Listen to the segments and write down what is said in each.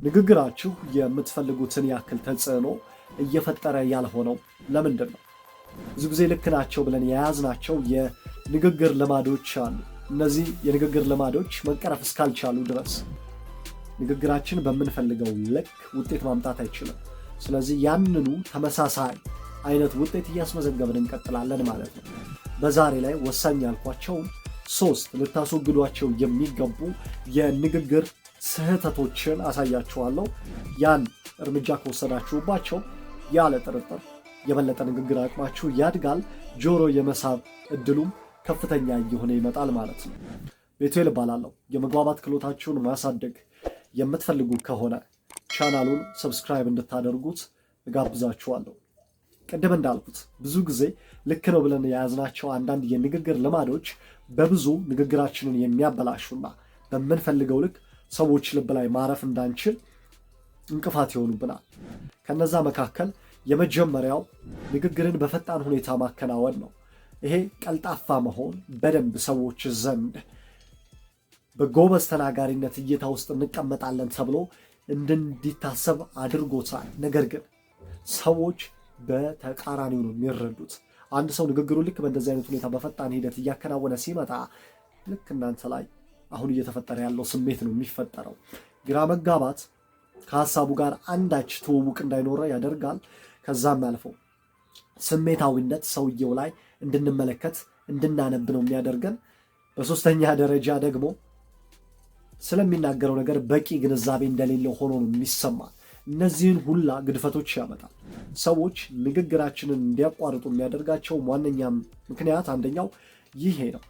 ንግግራችሁ የምትፈልጉትን ያክል ተጽዕኖ እየፈጠረ ያልሆነው ለምንድን ነው? ብዙ ጊዜ ልክ ናቸው ብለን የያዝናቸው የንግግር ልማዶች አሉ። እነዚህ የንግግር ልማዶች መቀረፍ እስካልቻሉ ድረስ ንግግራችን በምንፈልገው ልክ ውጤት ማምጣት አይችልም። ስለዚህ ያንኑ ተመሳሳይ አይነት ውጤት እያስመዘገብን እንቀጥላለን ማለት ነው። በዛሬ ላይ ወሳኝ ያልኳቸውን ሶስት ልታስወግዷቸው የሚገቡ የንግግር ስህተቶችን አሳያችኋለሁ። ያን እርምጃ ከወሰዳችሁባቸው ያለ ጥርጥር የበለጠ ንግግር አቅማችሁ ያድጋል፣ ጆሮ የመሳብ እድሉም ከፍተኛ እየሆነ ይመጣል ማለት ነው። ቤቱኤል እባላለሁ። የመግባባት ክህሎታችሁን ማሳደግ የምትፈልጉ ከሆነ ቻናሉን subscribe እንድታደርጉት እጋብዛችኋለሁ። ቅድም እንዳልኩት ብዙ ጊዜ ልክ ነው ብለን የያዝናቸው አንዳንድ የንግግር ልማዶች በብዙ ንግግራችንን የሚያበላሹና በምንፈልገው ልክ ሰዎች ልብ ላይ ማረፍ እንዳንችል እንቅፋት ይሆኑብናል። ከነዛ መካከል የመጀመሪያው ንግግርን በፈጣን ሁኔታ ማከናወን ነው። ይሄ ቀልጣፋ መሆን በደንብ ሰዎች ዘንድ በጎበዝ ተናጋሪነት እይታ ውስጥ እንቀመጣለን ተብሎ እንዲታሰብ አድርጎታል። ነገር ግን ሰዎች በተቃራኒው ነው የሚረዱት። አንድ ሰው ንግግሩ ልክ በእንደዚህ አይነት ሁኔታ በፈጣን ሂደት እያከናወነ ሲመጣ ልክ እናንተ ላይ አሁን እየተፈጠረ ያለው ስሜት ነው የሚፈጠረው። ግራ መጋባት ከሀሳቡ ጋር አንዳች ትውውቅ እንዳይኖረ ያደርጋል። ከዛም አልፈው ስሜታዊነት ሰውየው ላይ እንድንመለከት እንድናነብ ነው የሚያደርገን። በሶስተኛ ደረጃ ደግሞ ስለሚናገረው ነገር በቂ ግንዛቤ እንደሌለው ሆኖ ነው የሚሰማ። እነዚህን ሁላ ግድፈቶች ያመጣል። ሰዎች ንግግራችንን እንዲያቋርጡ የሚያደርጋቸው ዋነኛም ምክንያት አንደኛው ይሄ ነው።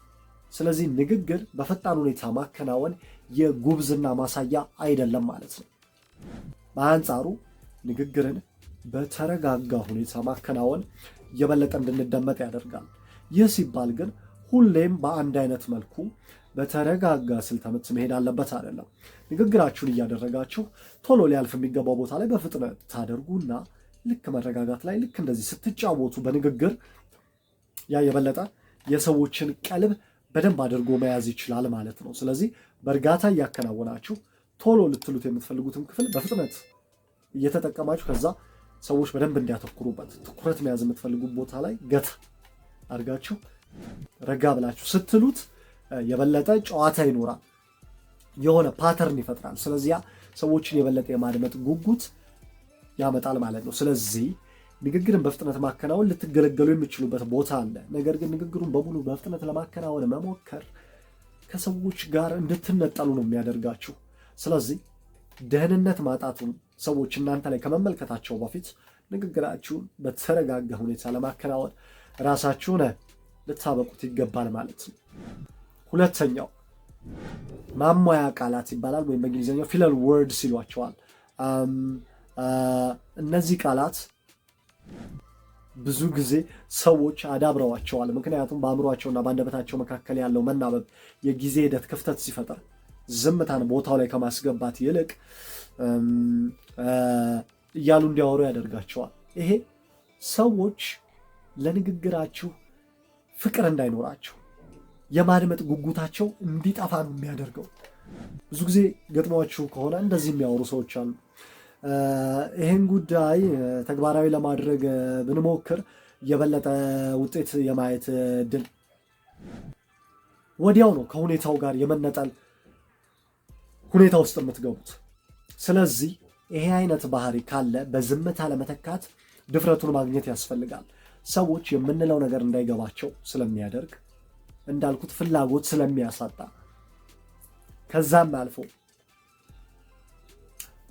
ስለዚህ ንግግር በፈጣን ሁኔታ ማከናወን የጉብዝና ማሳያ አይደለም ማለት ነው። በአንጻሩ ንግግርን በተረጋጋ ሁኔታ ማከናወን የበለጠ እንድንደመጥ ያደርጋል። ይህ ሲባል ግን ሁሌም በአንድ አይነት መልኩ በተረጋጋ ስልተ ምት መሄድ አለበት አይደለም። ንግግራችሁን እያደረጋችሁ ቶሎ ሊያልፍ የሚገባው ቦታ ላይ በፍጥነት ታደርጉና ልክ መረጋጋት ላይ ልክ እንደዚህ ስትጫወቱ በንግግር ያ የበለጠ የሰዎችን ቀልብ በደንብ አድርጎ መያዝ ይችላል ማለት ነው። ስለዚህ በእርጋታ እያከናወናችሁ ቶሎ ልትሉት የምትፈልጉትን ክፍል በፍጥነት እየተጠቀማችሁ ከዛ ሰዎች በደንብ እንዲያተኩሩበት ትኩረት መያዝ የምትፈልጉት ቦታ ላይ ገት አድርጋችሁ ረጋ ብላችሁ ስትሉት የበለጠ ጨዋታ ይኖራል፣ የሆነ pattern ይፈጥራል። ስለዚህ ያ ሰዎችን የበለጠ የማድመጥ ጉጉት ያመጣል ማለት ነው። ስለዚህ ንግግርን በፍጥነት ማከናወን ልትገለገሉ የሚችሉበት ቦታ አለ። ነገር ግን ንግግሩን በሙሉ በፍጥነት ለማከናወን መሞከር ከሰዎች ጋር እንድትነጠሉ ነው የሚያደርጋችሁ። ስለዚህ ደህንነት ማጣቱን ሰዎች እናንተ ላይ ከመመልከታቸው በፊት ንግግራችሁን በተረጋጋ ሁኔታ ለማከናወን ራሳችሁን ልታበቁት ይገባል ማለት ነው። ሁለተኛው ማሟያ ቃላት ይባላል፣ ወይም በእንግሊዝኛው filler words ይሏቸዋል። እነዚህ ቃላት ብዙ ጊዜ ሰዎች አዳብረዋቸዋል። ምክንያቱም በአእምሯቸውና በአንደበታቸው መካከል ያለው መናበብ የጊዜ ሂደት ክፍተት ሲፈጥር ዝምታን ቦታው ላይ ከማስገባት ይልቅ እያሉ እንዲያወሩ ያደርጋቸዋል። ይሄ ሰዎች ለንግግራችሁ ፍቅር እንዳይኖራቸው የማድመጥ ጉጉታቸው እንዲጠፋ ነው የሚያደርገው። ብዙ ጊዜ ገጥሟችሁ ከሆነ እንደዚህ የሚያወሩ ሰዎች አሉ። ይህን ጉዳይ ተግባራዊ ለማድረግ ብንሞክር የበለጠ ውጤት የማየት እድል ወዲያው ነው ከሁኔታው ጋር የመነጠል ሁኔታ ውስጥ የምትገቡት። ስለዚህ ይሄ አይነት ባህሪ ካለ በዝምታ ለመተካት ድፍረቱን ማግኘት ያስፈልጋል። ሰዎች የምንለው ነገር እንዳይገባቸው ስለሚያደርግ እንዳልኩት ፍላጎት ስለሚያሳጣ ከዛም አልፎ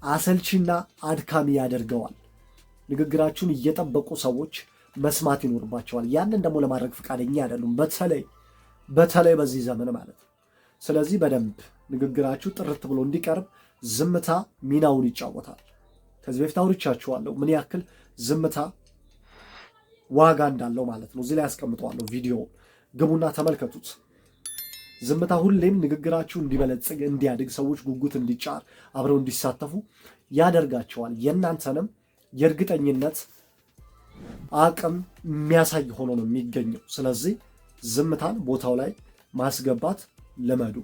አሰልቺና አድካሚ ያደርገዋል። ንግግራችሁን እየጠበቁ ሰዎች መስማት ይኖርባቸዋል። ያንን ደግሞ ለማድረግ ፈቃደኛ አይደሉም፣ በተለይ በተለይ በዚህ ዘመን ማለት ነው። ስለዚህ በደንብ ንግግራችሁ ጥርት ብሎ እንዲቀርብ ዝምታ ሚናውን ይጫወታል። ከዚህ በፊት አውርቻችኋለሁ ምን ያክል ዝምታ ዋጋ እንዳለው ማለት ነው። እዚህ ላይ ያስቀምጠዋለሁ ቪዲዮ ግቡና ተመልከቱት። ዝምታ ሁሌም ንግግራችሁ እንዲበለጽግ፣ እንዲያድግ፣ ሰዎች ጉጉት እንዲጫር፣ አብረው እንዲሳተፉ ያደርጋቸዋል። የእናንተንም የእርግጠኝነት አቅም የሚያሳይ ሆኖ ነው የሚገኘው። ስለዚህ ዝምታን ቦታው ላይ ማስገባት ልመዱ።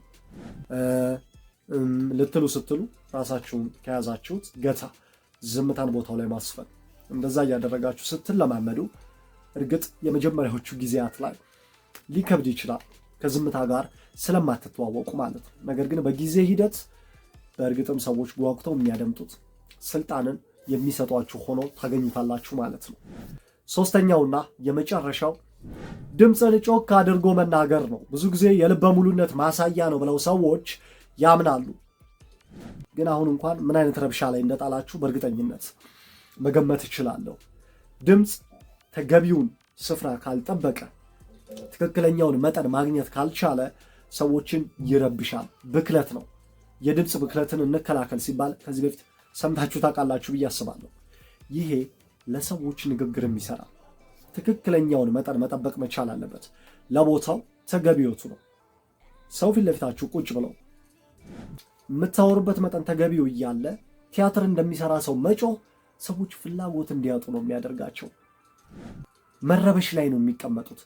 ልትሉ ስትሉ ራሳችሁን ከያዛችሁት ገታ፣ ዝምታን ቦታው ላይ ማስፈን፣ እንደዛ እያደረጋችሁ ስትለማመዱ እርግጥ የመጀመሪያዎቹ ጊዜያት ላይ ሊከብድ ይችላል፣ ከዝምታ ጋር ስለማትተዋወቁ ማለት ነው። ነገር ግን በጊዜ ሂደት በእርግጥም ሰዎች ጓጉተው የሚያደምጡት፣ ስልጣንን የሚሰጧችሁ ሆኖ ታገኙታላችሁ ማለት ነው። ሶስተኛውና የመጨረሻው ድምፅን ጮክ አድርጎ መናገር ነው። ብዙ ጊዜ የልበ ሙሉነት ማሳያ ነው ብለው ሰዎች ያምናሉ። ግን አሁን እንኳን ምን አይነት ረብሻ ላይ እንደጣላችሁ በእርግጠኝነት መገመት እችላለሁ። ድምፅ ተገቢውን ስፍራ ካልጠበቀ፣ ትክክለኛውን መጠን ማግኘት ካልቻለ ሰዎችን ይረብሻል። ብክለት ነው። የድምፅ ብክለትን እንከላከል ሲባል ከዚህ በፊት ሰምታችሁ ታውቃላችሁ ብዬ አስባለሁ። ይሄ ለሰዎች ንግግርም ይሰራል። ትክክለኛውን መጠን መጠበቅ መቻል አለበት። ለቦታው ተገቢዎቱ ነው። ሰው ፊት ለፊታችሁ ቁጭ ብለው የምታወሩበት መጠን ተገቢው እያለ ቲያትር እንደሚሰራ ሰው መጮህ ሰዎች ፍላጎት እንዲያጡ ነው የሚያደርጋቸው። መረበሽ ላይ ነው የሚቀመጡት።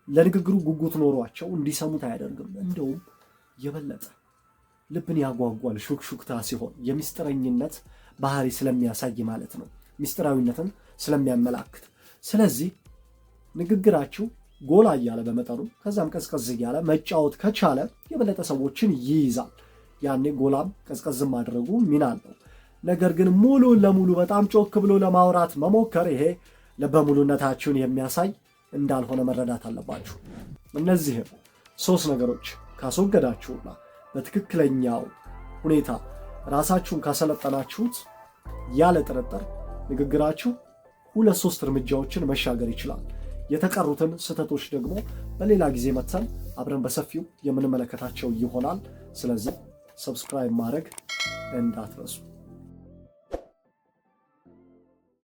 ለንግግሩ ጉጉት ኖሯቸው እንዲሰሙት አያደርግም። እንደውም የበለጠ ልብን ያጓጓል ሹክሹክታ ሲሆን፣ የሚስጥረኝነት ባህሪ ስለሚያሳይ ማለት ነው። ሚስጥራዊነትን ስለሚያመላክት። ስለዚህ ንግግራችሁ ጎላ እያለ በመጠኑ፣ ከዛም ቀዝቀዝ እያለ መጫወት ከቻለ የበለጠ ሰዎችን ይይዛል። ያኔ ጎላም ቀዝቀዝም ማድረጉ ሚና አለው። ነገር ግን ሙሉ ለሙሉ በጣም ጮክ ብሎ ለማውራት መሞከር፣ ይሄ ልበሙሉነታችሁን የሚያሳይ እንዳልሆነ መረዳት አለባችሁ። እነዚህም ሶስት ነገሮች ካስወገዳችሁና በትክክለኛው ሁኔታ ራሳችሁን ካሰለጠናችሁት ያለ ጥርጥር ንግግራችሁ ሁለት ሶስት እርምጃዎችን መሻገር ይችላል። የተቀሩትን ስህተቶች ደግሞ በሌላ ጊዜ መተን አብረን በሰፊው የምንመለከታቸው ይሆናል። ስለዚህ subscribe ማድረግ እንዳትረሱ።